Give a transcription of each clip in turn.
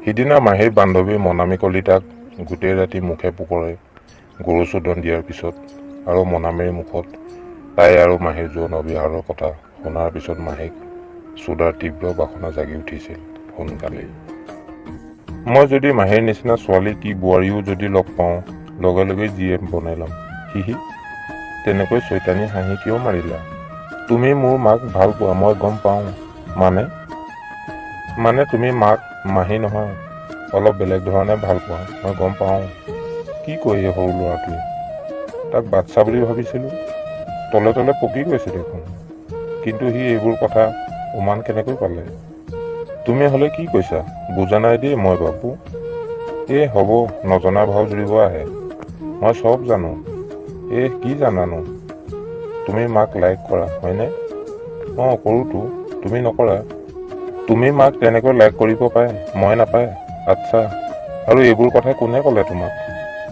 সিদিনা মাহীৰ বান্ধৱী মনামী কলিতাক গোটেই ৰাতি মুখে পোকৰে গৰু চোদন দিয়াৰ পিছত আৰু মনামীৰ মুখত তাই আৰু মাহীৰ যৌন অভিহাৰৰ কথা শুনাৰ পিছত মাহীক চোদাৰ তীব্ৰ বাসনা জাগি উঠিছিল সোনকালেই। মই যদি মাহীৰ নিচিনা ছোৱালী কি বোৱাৰীও যদি লগ পাওঁ, লগে লগে জি এফ বনাই ল'ম। হিহি, তেনেকৈ চৈতানী হাঁহি কিয় মাৰিলা? তুমি মোৰ মাক ভাল পোৱা, মই গম পাওঁ। মানে মানে তুমি মাক মাহী নহয়, অলপ বেলেগ ধৰণে ভাল পোৱা, মই গম পাওঁ। কি কয় এই সৰু ল'ৰাটোৱে? তাক বাচ্ছা বুলি ভাবিছিলোঁ, তলে তলে পকি গৈছে দেখোন। কিন্তু সি এইবোৰ কথা উমান কেনেকৈ পালে? তুমি হ'লে কি কৈছা বুজা নাই দেই মই বাবু। এ হ'ব, নজনা ভাও জুৰিব আহে, মই চব জানো। এ কি জানানো? তুমি মাক লাইক কৰা হয়নে? অঁ, কৰোঁতো। তুমি নকৰা? তুমি মাক তেনেকৈ লাইক কৰিব পায়, মই নাপায়? আচ্ছা, আৰু এইবোৰ কথা কোনে ক'লে তোমাক?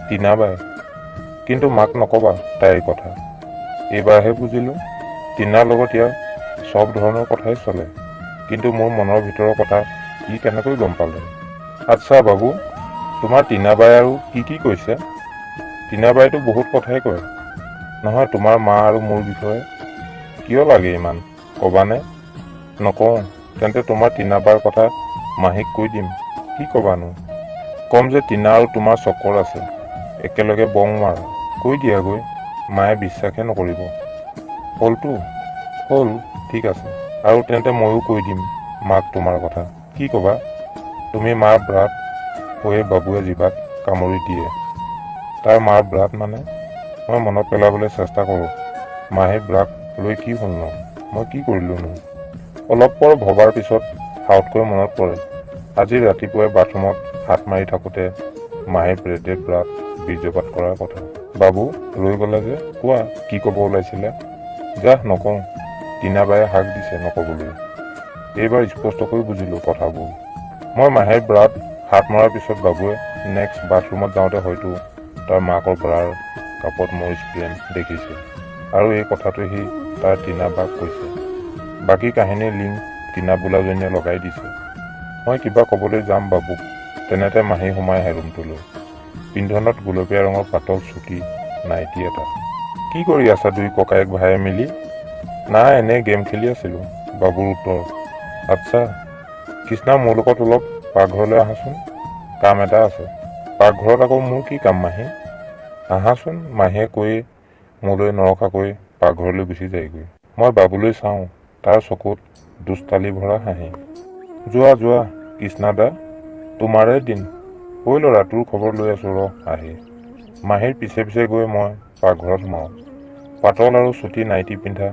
টিনাবাই। কিন্তু মাক নক'বা তাইৰ কথা। এইবাৰহে বুজিলোঁ, টিনাৰ লগত ইয়াৰ চব ধৰণৰ কথাই চলে। কিন্তু মোৰ মনৰ ভিতৰৰ কথা ই কেনেকৈ গম পালে? আচ্ছা বাবু, তোমাৰ টিনাবাই আৰু কি কি কৈছে? টিনাবাইতো বহুত কথাই কয় নহয় তোমাৰ মা আৰু মোৰ বিষয়ে। কিয় লাগে ইমান, ক'বানে? নকওঁ। তেন্তে তোমাৰ টিনাবাৰ কথা মাহীক কৈ দিম। কি ক'বানো? ক'ম যে টিনা আৰু তোমাৰ চক্কৰ আছে, একেলগে বং মাৰা। কৈ দিয়াগৈ, মায়ে বিশ্বাসে নকৰিব। হ'লতো হ'ল, ঠিক আছে। আৰু তেন্তে ময়ো কৈ দিম মাক তোমাৰ কথা। কি ক'বা? তুমি মাৰ ব্ৰাত কৈয়ে বাবুৱে জিভাত কামুৰি দিয়ে। তাৰ মাৰ ব্ৰাত মানে? মই মনত পেলাবলৈ চেষ্টা কৰোঁ, মাহীৰ ব্ৰাক লৈ কি হ'লনো, মই কি কৰিলোঁনো? অলপ পৰ ভবাৰ পিছত সাউতকৈ মনত পৰে, আজি ৰাতিপুৱাই বাথৰুমত হাত মাৰি থাকোঁতে মাহীৰ পেডেড ব্ৰাত বীৰ্যপাত কৰাৰ কথা। বাবু, ৰৈ গ'লা যে, কোৱা কি ক'ব ওলাইছিলা? যাহ, নকওঁ। টিনাবায়ে হাক দিছে নক'বলৈ। এইবাৰ স্পষ্টকৈ বুজিলোঁ কথাবোৰ। মই মাহীৰ ব্ৰাত হাত মৰাৰ পিছত বাবুৱে নেক্সট বাথৰুমত যাওঁতে হয়তো তাৰ মাকৰ ব্ৰাৰ কাপত মোৰ স্পাৰ্ম দেখিছে আৰু এই কথাটো সি তাৰ টিনা বাক কৈছে। বাকী কাহিনীৰ লিংক টিনা বোলাজনীয়ে লগাই দিছে। মই কিবা ক'বলৈ যাম বাবুক, তেনেতে মাহী সোমাই আহে ৰুমটোলৈ। পিন্ধনত গুলপীয়া ৰঙৰ পাতল চুটি নাইটি এটা। কি কৰি আছা দুই ককায়েক ভায়ে মিলি? নাই, এনেই গেম খেলি আছিলোঁ, বাবুৰ উত্তৰ। আচ্ছা কৃষ্ণা, মোৰ লগত অলপ পাকঘৰলৈ আহাচোন, কাম এটা আছে। পাকঘৰত আকৌ মোৰ কি কাম মাহী? আহাচোন। মাহীয়ে কৈয়ে মোলৈ নৰখাকৈ পাকঘৰলৈ গুচি যায়গৈ। মই বাবুলৈ চাওঁ, তাৰ চকুত দুষ্টালি ভৰা হাঁহি। যোৱা যোৱা কৃষ্ণা দা, তোমাৰে দিন। ঐ ল'ৰা, তোৰ খবৰ লৈ আছোঁ ৰহ আহি। মাহীৰ পিছে পিছে গৈ মই পাকঘৰত সোমাওঁ। পাতল আৰু চুটি নাইটি পিন্ধা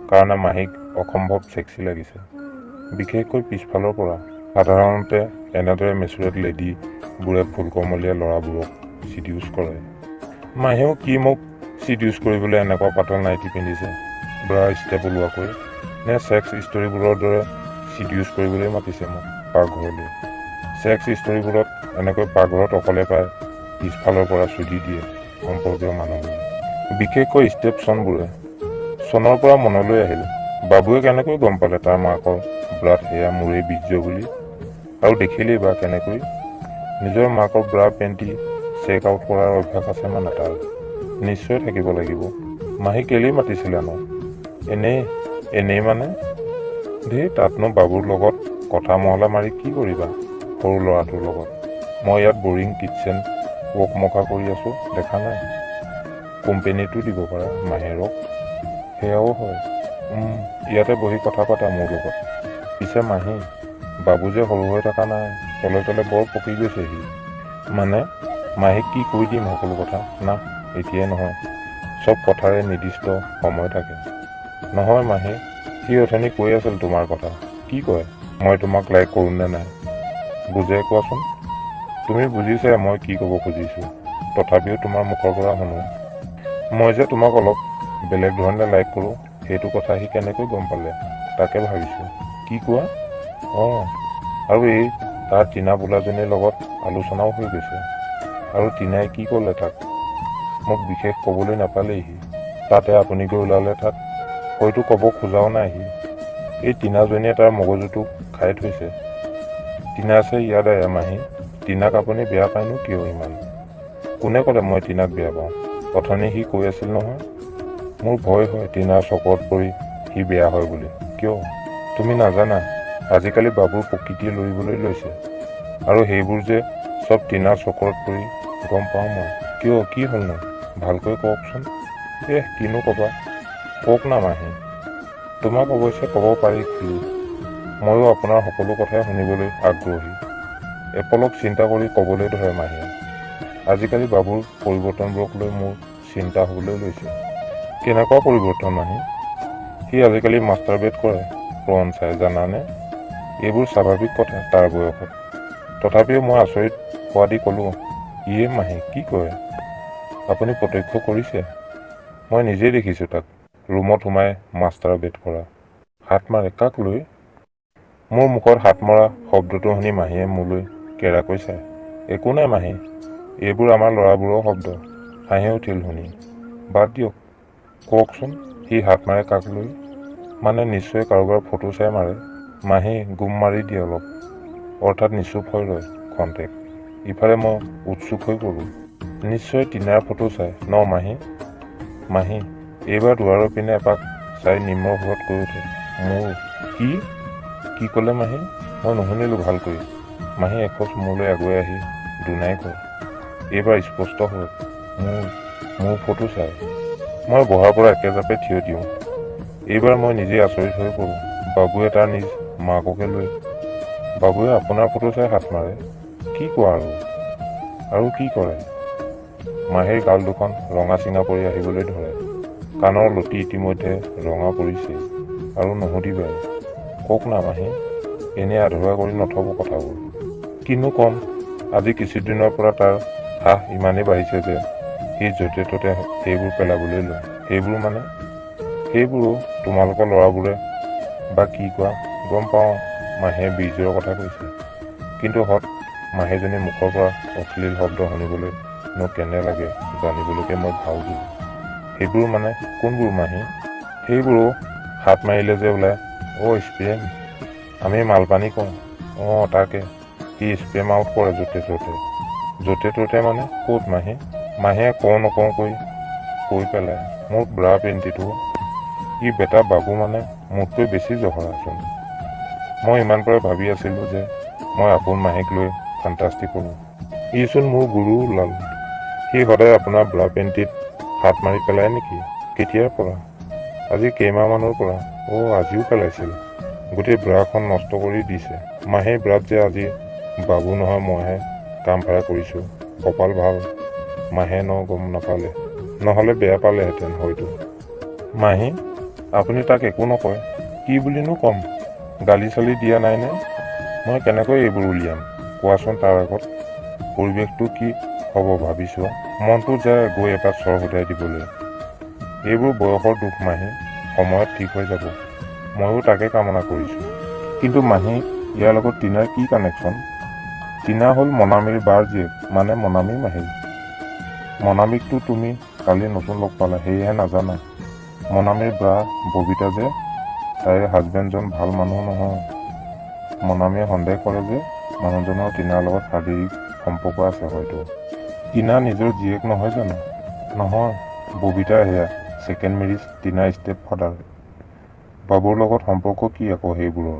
কাৰণে মাহীক অসম্ভৱ ছেক্সি লাগিছে, বিশেষকৈ পিছফালৰ পৰা। সাধাৰণতে এনেদৰে মেচুৰেড লেডিবোৰে ফুলকমলীয়া ল'ৰাবোৰক চিডিউচ কৰে। মাহীয়েও কি মোক চিডিউচ কৰিবলৈ এনেকুৱা পাতল নাইটি পিন্ধিছে, ব্ৰা ষ্ট্ৰেপ ওলোৱাকৈ? নে ছেক্স ষ্টৰীবোৰৰ দৰে চিডিউচ কৰিবলৈ মাতিছে মোক পাকঘৰলৈ? ছেক্স ষ্টৰীবোৰত এনেকৈ পাকঘৰত অকলে পাই পিছফালৰ পৰা চুদি দিয়ে সম্পৰ্কীয় মানুহবোৰে, বিশেষকৈ ষ্টেপ চনবোৰে। চনৰ পৰা মনলৈ আহিল, বাবুৱে কেনেকৈ গম পালে তাৰ মাকৰ ব্ৰাত সেয়া মোৰেই বীৰ্য বুলি? আৰু দেখিলেই বা কেনেকৈ? নিজৰ মাকৰ ব্ৰা পেণ্টি চেক আউট কৰাৰ অভ্যাস আছে মানে তাৰ? নিশ্চয় থাকিব লাগিব। মাহী, কেলেই মাতিছিলানো? এনেই। এনেই মানে? ধেই, তাতনো বাবুৰ লগত কথা মহলা মাৰি কি কৰিবা সৰু ল'ৰাটোৰ লগত? মই ইয়াত বৰিং কিটচেন ৱৰ্ক মখা কৰি আছোঁ, দেখা নাই? কোম্পেনীটো দিব পাৰা মাহেৰক। সেয়াও হয়। ইয়াতে বহি কথা পাতা মোৰ লগত। পিছে মাহী, বাবু যে সৰু হৈ থকা নাই, তলে তলে বৰ পকি গৈছে সি। মানে মাহীক কি কৈ দিম সকলো কথা? না, এতিয়াই নহয়, চব কথাৰে নিৰ্দিষ্ট সময় থাকে। নহয় মাহী, সি অথনি কৈ আছিল তোমাৰ কথা। কি কয়? মই তোমাক লাইক কৰোঁ নে নাই? বুজাই কোৱাচোন। তুমি বুজিছাই মই কি ক'ব খুজিছোঁ, তথাপিও তোমাৰ মুখৰ পৰা শুনো। মই যে তোমাক অলপ বেলেগ ধৰণে লাইক কৰোঁ, সেইটো কথা সি কেনেকৈ গম পালে তাকে ভাবিছোঁ। কি কোৱা? অঁ, আৰু এই তাৰ টিনা বোলাজনীৰ লগত আলোচনাও হৈ গৈছে। আৰু টিনাই কি ক'লে তাক? মোক বিশেষ ক'বলৈ নাপালেই সি। তাতে আপুনি গৈ ওলালে তাত। হয়তো ক'ব খোজাও নাই সি। এই টিনাজনীয়ে তাৰ মগজুটো খাই থৈছে। টিনা চে য়াদ আয়া মাহী, টিনাক আপুনি বেয়া পায়নো কিয় ইমান? কোনে ক'লে মই টিনাক বেয়া পাওঁ? অথনি সি কৈ আছিল নহয়। মোৰ ভয় হয় টিনাৰ চকৰত পৰি সি বেয়া হয় বুলি। কিয়? তুমি নাজানা, আজিকালি বাবুৰ প্ৰকৃতিয়ে লৰিবলৈ লৈছে। আৰু সেইবোৰ যে চব টিনাৰ চকৰত পৰি গম পাওঁ মই। কিয়, কি হ'লনো? ভালকৈ কওকচোন। এহ, কিনো ক'বা, কওক না মাহী। তোমাক অৱশ্যে ক'ব পাৰি খুলি। ময়ো আপোনাৰ সকলো কথাই শুনিবলৈ আগ্ৰহী। এপলক চিন্তা কৰি ক'বলৈ ধৰে মাহীয়ে। আজিকালি বাবুৰ পৰিৱৰ্তনবোৰক লৈ মোৰ চিন্তা হ'বলৈ লৈছে। কেনেকুৱা পৰিৱৰ্তন মাহী? সি আজিকালি মাষ্টাৰবেট কৰে পৰ্ণ চাই, জানানে? এইবোৰ স্বাভাৱিক কথা তাৰ বয়সত। তথাপিও মই আচৰিত হোৱাদি ক'লোঁ, ইয়ে মাহী, কি কয়? আপুনি প্ৰত্যক্ষ কৰিছে? মই নিজেই দেখিছোঁ তাক ৰুমত সোমাই মাষ্টাৰবেট কৰা। হাত মাৰে কাক লৈ? মোৰ মুখত হাত মৰা শব্দটো শুনি মাহীয়ে মোলৈ কেৰাকৈ চায়। একো নাই মাহী, এইবোৰ আমাৰ ল'ৰাবোৰৰ শব্দ। হাঁহি উঠিল শুনি। বাদ দিয়ক, কওকচোন সি হাত মাৰে কাক লৈ? মানে নিশ্চয় কাৰোবাৰ ফটো চাই মাৰে। মাহী গোম মাৰি দিয়ে অলপ, অৰ্থাৎ নিচুপ হৈ ৰয় খন্তেক। ইফালে মই উৎসুক হৈ পৰোঁ। নিশ্চয় টিনাৰ ফটো চাই ন মাহী? মাহী এইবাৰ দুৱাৰৰ পিনে এপাক চাই নিম্ন সুৰত কৈ উঠে, মোৰ কি? কি ক'লে মাহী? মই নুশুনিলোঁ ভালকৈ। মাহী এখোজ মোলৈ আগুৱাই আহি দুনাই কয়, এইবাৰ স্পষ্ট সুৰত, মোৰ ফটো চাই। মই বহাৰ পৰা একেজাপে থিয় দিওঁ। এইবাৰ মই নিজেই আচৰিত হৈ পৰোঁ। বাবুৱে তাৰ নিজ মাককে লৈ, বাবুৱে আপোনাৰ ফটো চাই হাত মাৰে? কি কোৱা আৰু? আৰু কি কৰে? মাহীৰ গাল দুখন ৰঙা চিঙা পৰি আহিবলৈ ধৰে। কাণৰ লতি ইতিমধ্যে ৰঙা পৰিছেই। আৰু নুসুধিবাই। কওক না মাহী, এনেই আধৰুৱা কৰি নথব কথাবোৰ। কিনো ক'ম, আজি কিছুদিনৰ পৰা তাৰ সাহ ইমানেই বাঢ়িছে যে সি য'তে ত'তে সেইবোৰ পেলাবলৈ লয়। সেইবোৰ মানে? সেইবোৰো তোমালোকৰ ল'ৰাবোৰে বা কি কোৱা। গম পাওঁ মাহীয়ে বীৰ্যৰ কথা কৈছে। কিন্তু সৎ মাহীজনীৰ মুখৰ পৰা অশ্লীল শব্দ শুনিবলৈ নো কেনে লাগে জানিবলৈকে মই ভাও জুৰোঁ। সেইবোৰ মানে কোনবোৰ মাহী? সেইবোৰো হাত মাৰিলে যে ওলায়। অ' স্পেম, আমি মালপানী কওঁ। অঁ তাকে, সি স্পেম আউট কৰে য'তে ত'তে। য'তে ত'তে মানে ক'ত মাহী? মাহীয়ে কওঁ নকওঁকৈ কৈ পেলায়, মোৰ ব্ৰা পেণ্টিটো। ই বেটা বাবু মানে মোতকৈ বেছি জহৰাচোন। মই ইমান পৰে ভাবি আছিলোঁ যে মই আপোন মাহীক লৈ ফান্তাস্তি কৰোঁ। ইচোন মোৰ গুৰু ওলাল। সি সদায় আপোনাৰ ব্ৰা পেণ্টিত হাত মাৰি পেলায় নেকি? কেতিয়াৰ পৰা? আজি কেইমাহমানৰ পৰা। অ' আজিও পেলাইছিল। গোটেই ব্ৰাখন নষ্ট কৰি দিছে। মাহীৰ ব্ৰাত যে আজি বাবু নহয় মইহে কাম ভাড়া কৰিছোঁ। কপাল ভাল, মাহীয়ে ন গম নাপালে, নহ'লে বেয়া পালেহেঁতেন হয়তো। মাহী, আপুনি তাক একো নকয়? কি বুলিনো ক'ম? গালি চালি দিয়া নাইনে? মই কেনেকৈ এইবোৰ উলিয়াম কোৱাচোন তাৰ আগত? পৰিৱেশটো কি হ'ব ভাবি চোৱা। মনটো যায় গৈ এটা চৰ শোধাই দিবলৈ। এইবোৰ বয়সৰ দুখ মাহী, সময়ত ঠিক হৈ যাব। ময়ো তাকে কামনা কৰিছোঁ। কিন্তু মাহী, ইয়াৰ লগত টিনাৰ কি কানেকশ্যন? টিনা হ'ল মনামীৰ বাৰ জীয়েক, মানে মনামীৰ মাহী। মনামীকতো তুমি কালি নতুন লগ পালা, সেয়েহে নাজানা। মনামীৰ বা ববিতা যে, তাইৰ হাজবেণ্ডজন ভাল মানুহ নহয়। মনামীয়ে সন্দেহ কৰে যে মানুহজনৰ টিনাৰ লগত শাৰীৰিক সম্পৰ্ক আছে হয়তো। টিনা নিজৰ জীয়েক নহয় জানো? নহয়, ববিতা সেয়া ছেকেণ্ড মেৰিজ, টিনাৰ ষ্টেপ ফাদাৰ। বাবুৰ লগত সম্পৰ্ক কি আকৌ সেইবোৰৰ?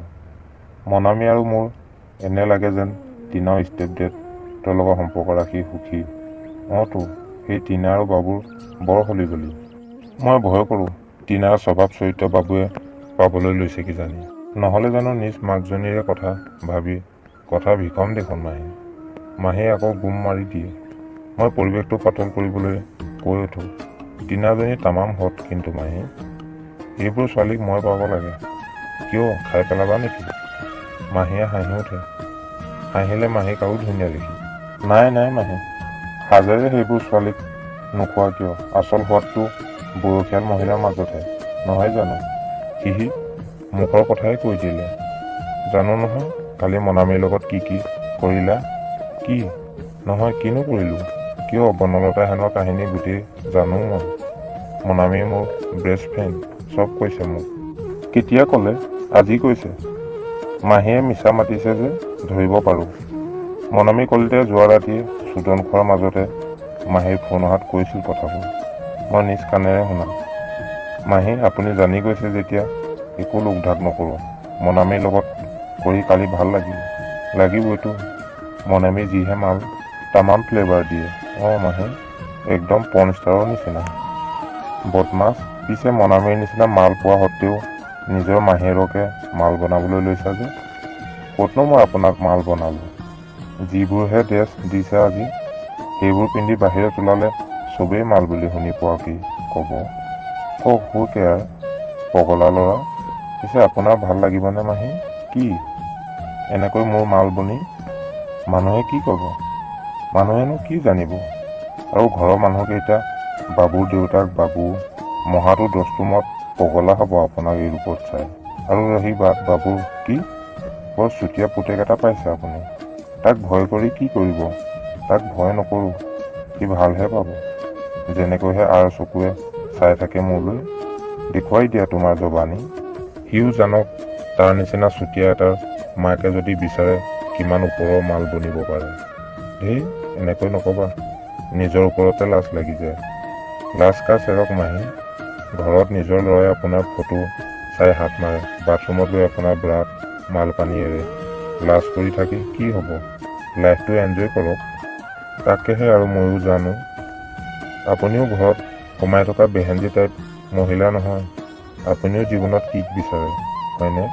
মনামী আৰু মোৰ এনে লাগে যেন টিনাও ষ্টেপ ডেডৰ লগত সম্পৰ্ক ৰাখি সুখী। অঁতো, সেই টিনা আৰু বাবুৰ বৰ হলিগলি। মই ভয় কৰোঁ টিনাৰ স্বভাৱ চৰিত্ৰ বাবুৱে পাবলৈ লৈছে কিজানি। নহ'লে জানো নিজ মাকজনীৰে কথা ভাবি কথা ভীষণ দেখোন মাহী। মাহীয়ে আকৌ গোম মাৰি দিয়ে। মই পৰিৱেশটো পাতল কৰিবলৈ কৈ উঠোঁ, টিনাজনী তামাম সৎ কিন্তু মাহী। এইবোৰ ছোৱালীক মই পাব লাগে। কিয়, খাই পেলাবা নেকি? মাহীয়ে হাঁহি উঠে। হাঁহিলে মাহীক আৰু ধুনীয়া দেখি। নাই নাই মাহী, হাজাৰে সেইবোৰ ছোৱালীক নোখোৱা কিয়, আচল সোৱাদটো বয়সীয়াল মহিলাৰ মাজতহে নহয় জানো? হিহি, মুখৰ কথাই কৈ দিলে। জানো নহয় কালি মনামীৰ লগত কি কি কৰিলা। কি? নহয়, কিনো কৰিলোঁ? কিয়, বনলতা সেনৰ কাহিনী গোটেই জানো মই। মনামী মোৰ বেষ্ট ফ্ৰেণ্ড, চব কৈছে মোক। কেতিয়া ক'লে? আজি কৈছে। মাহীয়ে মিছা মাতিছে যে ধৰিব পাৰোঁ। মনামী কলিতাই যোৱা ৰাতিয়ে চোদন খোৱাৰ মাজতে মাহীৰ ফোন অহাত কৈছিল কথাবোৰ। মই নিজ কাণেৰে শুনা। মাহী, আপুনি জানি গৈছে যেতিয়া একো লুক-ঢাক নকৰোঁ। মনামীৰ লগত কৰি কালি ভাল লাগিল। লাগিবইতো, মনামী যিহে মাল, তামাম ফ্লেভাৰ দিয়ে। অঁ মাহী, একদম পৰ্ণ ষ্টাৰৰ নিচিনা। বদমাছ, পিছে মনামীৰ নিচিনা মাল পোৱা সত্ত্বেও নিজৰ মাহীয়েৰকে মাল বনাবলৈ লৈছা যে? ক'তনো মই আপোনাক মাল বনালোঁ? যিবোৰহে ড্ৰেছ দিছা আজি, সেইবোৰ পিন্ধি বাহিৰত ওলালে চবেই মাল বুলি শুনি পোৱাকেই ক'ব। কওক, হু কেয়াৰ, পগলা ল'ৰা। পিছে আপোনাৰ ভাল লাগিবনে মাহী? কি এনেকৈ মোৰ মাল বনি? মানুহে কি ক'ব? মানুহেনো কি জানিব? আৰু ঘৰৰ মানুহকেইটা, বাবুৰ দেউতাক, বাবু, মহাটো দস্তুৰমত পগলা হ'ব আপোনাক এই ৰূপত চাই। আৰু ৰহি বাবুৰ কি বৰ চুতীয়া পুতেক এটা পাইছে আপুনি। তাক ভয় কৰি কি কৰিব? তাক ভয় নকৰোঁ, সি ভালহে পাব। যেনেকৈহে আঁৰ চকুৰে চাই থাকে মোলৈ। দেখুৱাই দিয়া তোমাৰ জবানী। সিও জানক তাৰ নিচিনা চুতীয়া এটাৰ মাকে যদি বিচাৰে কিমান ওপৰৰ মাল বনিব পাৰে। ধেই, এনেকৈ নক'বা, নিজৰ ওপৰতে লাজ লাগি যায়। লাজ কাজ এৰক মাহী। ঘৰত নিজৰ ল'ৰাই আপোনাৰ ফটো চাই হাত মাৰে, বাথৰুমত গৈ আপোনাৰ ব্ৰাত মাল পানী এৰে। লাজ কৰি থাকি কি হ'ব? লাইফটো এনজয় কৰক। তাকেহে আৰু ময়ো জানো। আপুনিও ঘৰত সোমাই থকা বেহেনজি টাইপ মহিলা নহয়। আপুনিও জীৱনত কিক বিচাৰে, হয়নে?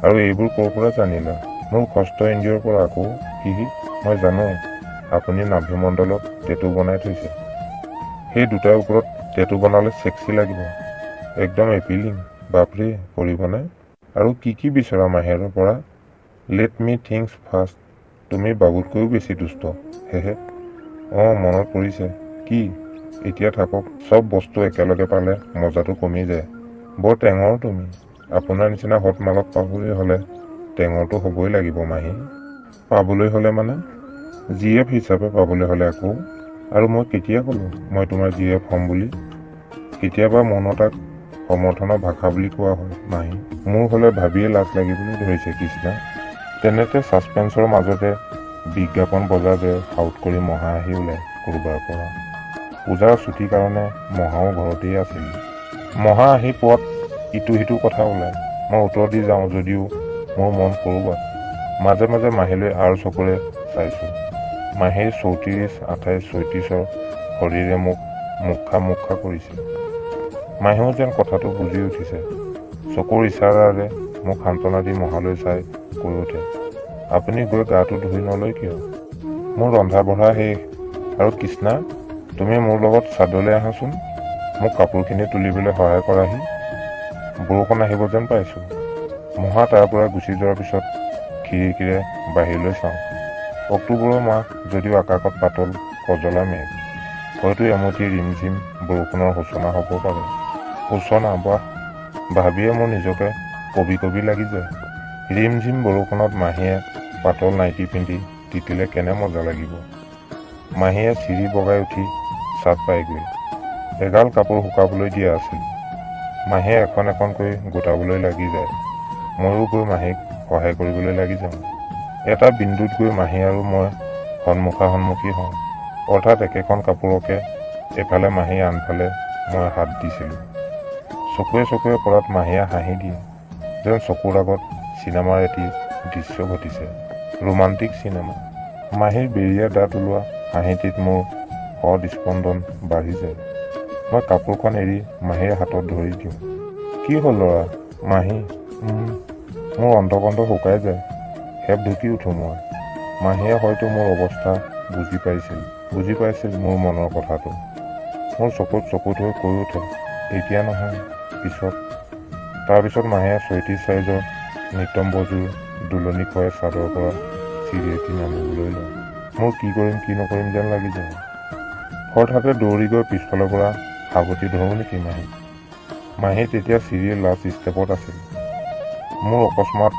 আৰু এইবোৰ ক'ৰ পৰা জানিলা? মোৰ ষষ্ঠ ইন্দ্ৰিয়ৰ পৰা আকৌ। হিহি, মই জানো আপুনি নাভিমণ্ডলত টেটু বনাই থৈছে। সেই দুটাৰ ওপৰত টেটু বনালে চেক্সি লাগিব, একদম এপিলিং। বাপৰে, কৰিবনে? আৰু কি কি বিচৰা মাহীয়েৰৰ পৰা? Let me think first. তুমি বাবুতকৈও বেছি দুষ্ট, হেহে। অঁ, মনত পৰিছে। কি এতিয়া থাকক, চব বস্তু একেলগে পালে মজাটো কমি যায়। বৰ টেঙৰ তুমি। আপোনাৰ নিচিনা সৎ মালক পাবলৈ হ'লে টেঙৰটো হ'বই লাগিব মাহী। পাবলৈ হ'লে মানে? জি এফ হিচাপে পাবলৈ হ'লে আকৌ। আৰু মই কেতিয়া ক'লোঁ মই তোমাৰ জি এফ হ'ম বুলি? কেতিয়াবা মৌনতাক সমৰ্থনৰ ভাষা বুলি কোৱা হয় মাহী। মোৰ হ'লে ভাবিয়ে লাজ লাগিবলৈ ধৰিছে কৃষ্ণা। তেনেতে ছাছপেন্সৰ মাজতে বিজ্ঞাপন বজাৰ দৰে সাউত কৰি মহা আহি ওলায় ক'ৰবাৰ পৰা। পূজাৰ ছুটীৰ কাৰণে মহাও ঘৰতেই আছিল। মহা আহি পোৱাত ইটো সিটো কথা ওলায়। মই উত্তৰ দি যাওঁ যদিও মোৰ মন ক'ৰবাত। মাজে মাজে মাহীলৈ আঁৰ চকুৰে চাইছোঁ। মাহীৰ 34 28 36ৰ শৰীৰে মোক মুখা মুখা কৰিছে। মাহীও যেন কথাটো বুজি উঠিছে। চকুৰ ইচাৰাৰে মোক সান্তনা দি মহালৈ চাই কৈ উঠে, আপুনি গৈ গাটো ধুই নলয় কিয়? মোৰ ৰন্ধা বঢ়া শেষ। আৰু কৃষ্ণা, তুমি মোৰ লগত চাদলৈ আহাচোন, মোক কাপোৰখিনি তুলিবলৈ সহায় কৰাহি। বৰষুণ আহিব যেন পাইছোঁ। মহা তাৰ পৰা গুচি যোৱাৰ পিছত খিৰিকীৰে বাহিৰলৈ চাওঁ। অক্টোবৰৰ মাহ যদিও আকাশত পাতল কজলা মেঘ। হয়তো এমুঠি ৰিমঝিম বৰষুণৰ সূচনা হ'ব পাৰে। সূচনা, বাহ, ভাবিয়ে মোৰ নিজকে কবি কবি লাগি যায়। ৰিমঝিম বৰষুণত মাহীয়ে পাতল নাইটি পিন্ধি তিতিলে কেনে মজা লাগিব। মাহীয়ে চিৰি বগাই উঠি চাদ পায়গৈ। এগাল কাপোৰ শুকাবলৈ দিয়া আছিল। মাহীয়ে এখন এখনকৈ গোটাবলৈ লাগি যায়। ময়ো গৈ মাহীক সহায় কৰিবলৈ লাগি যাওঁ। এটা বিন্দুত গৈ মাহী আৰু মই সন্মুখা সন্মুখী হওঁ। অৰ্থাৎ একেখন কাপোৰকে এফালে মাহী, আনফালে মই হাত দিছিলোঁ। চকুৱে চকুৱে পৰাত মাহীয়ে হাঁহি দিয়ে, যেন চকুৰ আগত চিনেমাৰ এটি দৃশ্য ঘটিছে, ৰোমান্টিক চিনেমা। মাহীৰ বেৰীয়া দাঁত ওলোৱা হাঁহিটিত মোৰ হৃদস্পন্দন বাঢ়ি যায়। মই কাপোৰখন এৰি মাহীৰ হাতত ধৰি দিওঁ। কি হ'ল ল'ৰা? মাহী, মোৰ অণ্ঠকণ্ঠ শুকাই যায়। সেপ ঢুকি উঠোঁ মই। মাহীয়ে হয়তো মোৰ অৱস্থা বুজি পাইছিল, বুজি পাইছিল মোৰ মনৰ কথাটো। মোৰ চকুত চকু থৈ কৈ উঠে, এতিয়া নহয়, পিছত। তাৰপিছত মাহীয়ে 36 চাইজৰ নিতম্বযোৰ দুলনি খুৱাই চাদৰ পৰা চিৰি এটি নামিবলৈ লয়। মোৰ কি কৰিম কি নকৰিম যেন লাগি যায়। হঠাতে দৌৰি গৈ পিছফালৰ পৰা সাৱটি ধৰোঁ নেকি মাহীক? মাহী তেতিয়া চিৰিৰ লাষ্ট ষ্টেপত আছিল। মোৰ অকস্মাত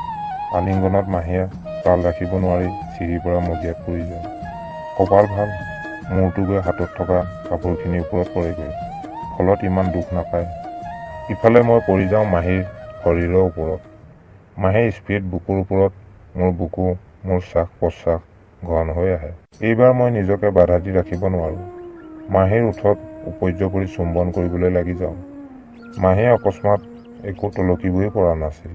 আলিংগনত মাহীয়ে তাল ৰাখিব নোৱাৰি চিৰিৰ পৰা মজিয়াত পৰি যায়। কপাল ভাল, মূৰটো গৈ হাতত থকা কাপোৰখিনিৰ ওপৰত পৰেগৈ, ফলত ইমান দুখ নাপায়। ইফালে মই পৰি যাওঁ মাহীৰ শৰীৰৰ ওপৰত। মাহীৰ স্পীড বুকুৰ ওপৰত মোৰ বুকু, মোৰ শ্বাস-প্ৰশ্বাস ঘন হৈ আহে। এইবাৰ মই নিজকে বাধা দি ৰাখিব নোৱাৰোঁ। মাহীৰ ওঁঠত উপৰ্যুপৰি চুম্বন কৰিবলৈ লাগি যাওঁ। মাহীয়ে অকস্মাত একো টলকিবই পৰা নাছিল।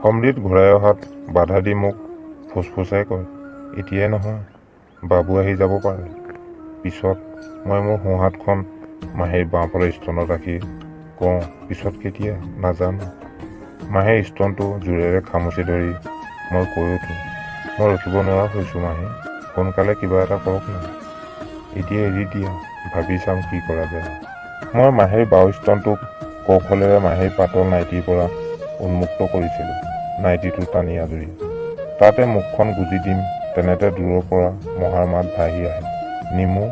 সমৃত ঘূৰাই অহাত বাধা দি মোক ফুচফুচাই কয়, এতিয়াই নহয়, বাবু আহি যাব পাৰে। পিছত মই মোৰ সোঁহাতখন মাহীৰ বাওঁফালৰ স্তনত ৰাখি কওঁ, পিছত কেতিয়া নাজানো। মাহীৰ স্তনটো জোৰেৰে খামুচি ধৰি মই কৈ উঠোঁ, মই ৰখিব নোৱাৰা হৈছোঁ মাহী, সোনকালে কিবা এটা কৰক না। এতিয়া এৰি দিয়া, ভাবি চাম কি কৰা যায়। মই মাহীৰ বাওঁ স্তনটোক কৌশলেৰে মাহীৰ পাতল নাইটিৰ পৰা উন্মুক্ত কৰিছিলোঁ, নাইটিটো টানি আজুৰি। তাতে মুখখন গুজি দিম, তেনেতে দূৰৰ পৰা মহাৰ মাত ভাহি আহে, নিমু,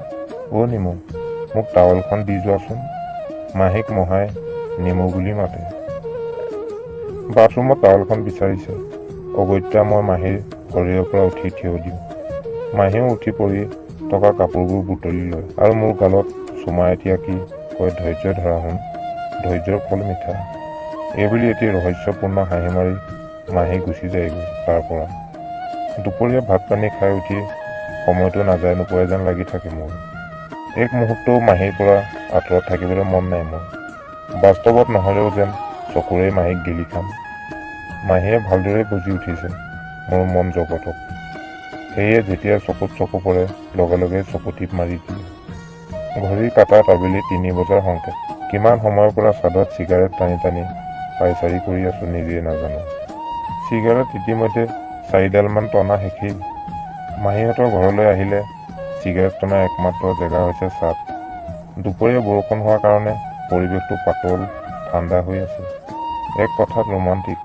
অ' নিমু, মোক টাৱেলখন দি যোৱাচোন। মাহীক মহাই নিমু বুলি মাতে। বাথৰুমত টাৱেলখন বিচাৰিছে। অগত্যা মই মাহীৰ শৰীৰৰ পৰা উঠি থিয় দিওঁ। মাহীয়েও উঠি পৰি থকা কাপোৰবোৰ বুটলি লয় আৰু মোৰ গালত চুমা এটি আঁকি কয়, ধৈৰ্য ধৰা সোণ, ধৈৰ্যৰ ফল মিঠা। এইবুলি এটি ৰহস্যপূৰ্ণ হাঁহি মাৰি মাহী গুচি যায়গৈ তাৰ পৰা। দুপৰীয়া ভাত পানী খাই উঠি সময়টো নাযায় নোপোৱাই যেন লাগি থাকে মোৰ। এক মুহূৰ্তও মাহীৰ পৰা আঁতৰত থাকিবলৈ মন নাই মোৰ। বাস্তৱত নহ'লেও যেন চকুৰেই মাহীক গিলি খাম। মাহীয়ে ভালদৰেই বুজি উঠিছে মোৰ মন জগতক। সেয়ে যেতিয়া চকুত চকু পৰে লগে লগে চকু টিপ মাৰি দিয়ে। ঘড়ীৰ কাঁটাত আবেলি 3 বজাৰ সংকেত। কিমান সময়ৰ পৰা চাদত চিগাৰেট টানি টানি পায়চাৰি কৰি আছোঁ নিজেই নাজানো। চিগাৰেট ইতিমধ্যে 4ডালমান টনা শেষেই। মাহীহঁতৰ ঘৰলৈ আহিলে চিগাৰেট টনাৰ একমাত্ৰ জেগা হৈছে চাদ। দুপৰীয়া বৰষুণ হোৱাৰ কাৰণে পৰিৱেশটো পাতল ঠাণ্ডা হৈ আছে, এক কথাত ৰোমান্টিক।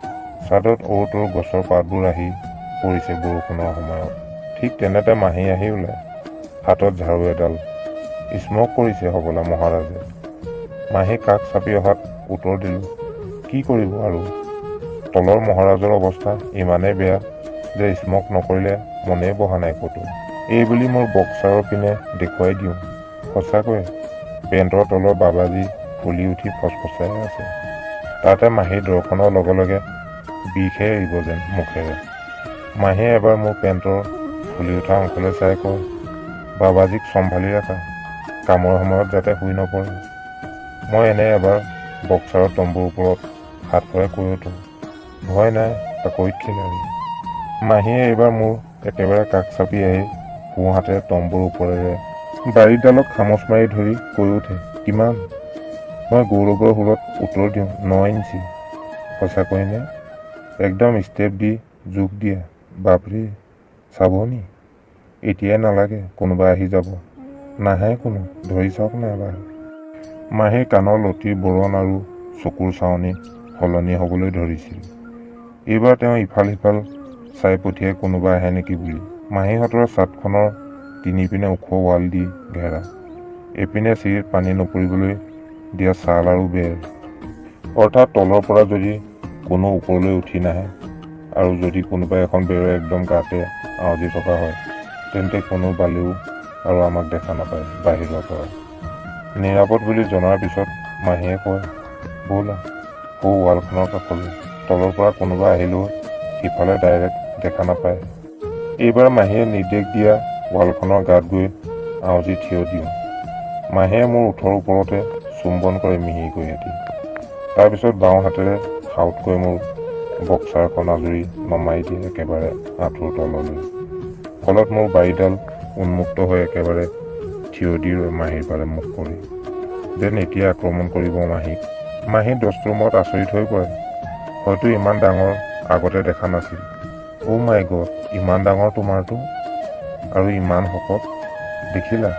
চাদত অ'ৰ ত'ৰ গছৰ পাতবোৰ আহি পৰিছে বৰষুণৰ সময়ত। ঠিক তেনেতে মাহী আহি ওলায়, হাতত ঝাৰু এডাল। স্মক কৰিছে হ'বলা মহাৰাজে। মাহী কাষ চাপি অহাত উত্তৰ দিলোঁ, কি কৰিব আৰু, তলৰ মহাৰাজৰ অৱস্থা ইমানেই বেয়া যে স্মক নকৰিলে মনেই বহা নাই ক'তো। এইবুলি মোৰ বক্সাৰৰ পিনে দেখুৱাই দিওঁ। সঁচাকৈয়ে পেণ্টৰ তলৰ বাবাজী ফুলি উঠি ফচফচাই আছে। তাতে মাহীৰ দৰ্শনৰ লগে লগে বিষহে এৰিব যেন মুখেৰে। মাহীয়ে এবাৰ মোৰ পেণ্টৰ ফুলি উঠা অংশলৈ চাই কয়, বাবাজীক চম্ভালি ৰাখা, কামৰ সময়ত যাতে শুই নপৰে। মই এনে এবাৰ বক্সাৰৰ তম্বুৰ ওপৰত হাত ফুৰাই কৈ উঠোঁ, ভয় নাই, পাকৈত খিলাড়ী। মাহীয়ে এইবাৰ মোৰ একেবাৰে কাষ চাপি আহি সোঁহাতেৰে তম্বুৰ ওপৰেৰে বাৰীডালক খামোচ মাৰি ধৰি কৈ উঠে, কিমান? মই গৌৰৱৰ সুৰত উত্তৰ দিওঁ, 9 ইঞ্চি। সঁচাকৈ নে? একদম ষ্টেপ দি জোখ দিয়া। বাপৰে, চাব নি? এতিয়াই নালাগে, কোনোবা আহি যাব। নাহে কোনো, ধৰি চাওক না এবাৰ। মাহীৰ কাণৰ লতিৰ বৰণ আৰু চকুৰ চাৱনি সলনি হ'বলৈ ধৰিছিল। এইবাৰ তেওঁ ইফাল সিফাল চাই পঠিয়াই কোনোবা আহে নেকি বুলি। মাহীহঁতৰ চাদখনৰ তিনিপিনে ওখ ৱাল দি ঘেৰা, এপিনে চিৰিত পানী নপৰিবলৈ দিয়া ছাল আৰু বেৰ। অৰ্থাৎ তলৰ পৰা যদি কোনো ওপৰলৈ উঠি নাহে আৰু যদি কোনোবা এখন বেৰৰ একদম গাতে আউজি থকা হয়, তেন্তে কোনো বালেও আৰু আমাক দেখা নাপায় বাহিৰৰ পৰা। নিৰাপদ বুলি জনাৰ পিছত মাহীয়ে কয়, ব'লা সৌ ৱালখনৰ কাষলৈ, তলৰ পৰা কোনোবা আহিলেও সিফালে ডাইৰেক্ট দেখা নাপায়। এইবাৰ মাহীয়ে নিৰ্দেশ দিয়া ৱালখনৰ গাত গৈ আউজি থিয় দিওঁ। মাহীয়ে মোৰ ওঁঠৰ ওপৰতে চুম্বন কৰে মিহিকৈ এটি। তাৰপিছত বাওঁ হাতেৰে সাউতকৈ মোৰ বক্সাৰখন আঁজুৰি নমাই দিয়ে একেবাৰে আঁঠুৰ তললৈ। ফলত মোৰ বাৰীডাল উন্মুক্ত হৈ একেবাৰে থিয় দি ৰয় মাহীৰ ফালে মুখ কৰি, যেন এতিয়া আক্ৰমণ কৰিব মাহীক। মাহী দস্তুৰমত আচৰিত হৈ পৰে, হয়তো ইমান ডাঙৰ আগতে দেখা নাছিল। অ' মাই গড, ইমান ডাঙৰ তোমাৰটো আৰু ইমান শকত, দেখিলা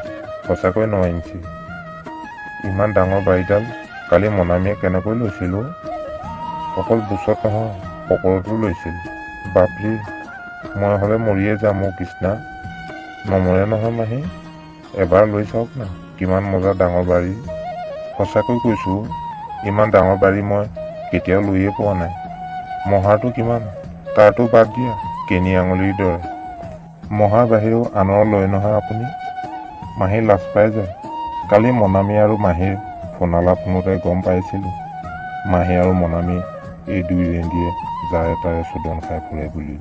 সঁচাকৈ 9 ইঞ্চি। ইমান ডাঙৰ বাৰীডাল কালি মনামীয়ে কেনেকৈ লৈছিল অ'? অকল বুচত নহয়, পকৰতো লৈছিল। বাপৰে, মই হ'লে মৰিয়ে যাম অ' কৃষ্ণা। নমৰে নহয় মাহী, এবাৰ লৈ চাওক না কিমান মজা ডাঙৰ বাৰী। সঁচাকৈ কৈছোঁ, ইমান ডাঙৰ বাৰী মই কেতিয়াও লৈয়ে পোৱা নাই। মহাৰটো কিমান, তাৰতো বাদ দিয়া, কেনি আঙুলিৰ দৰে। মহাৰ বাহিৰেও আনৰ লয় নহয় আপুনি? মাহী লাজ পাই যায়। কালি মনামী আৰু মাহীৰ ফোনালাপ শুনোতে গম পাইছিলোঁ, মাহী আৰু মনামী এই দুই ৰেন্দীয়ে যাৰে তাৰে চোদন খাই ফুৰে বুলি।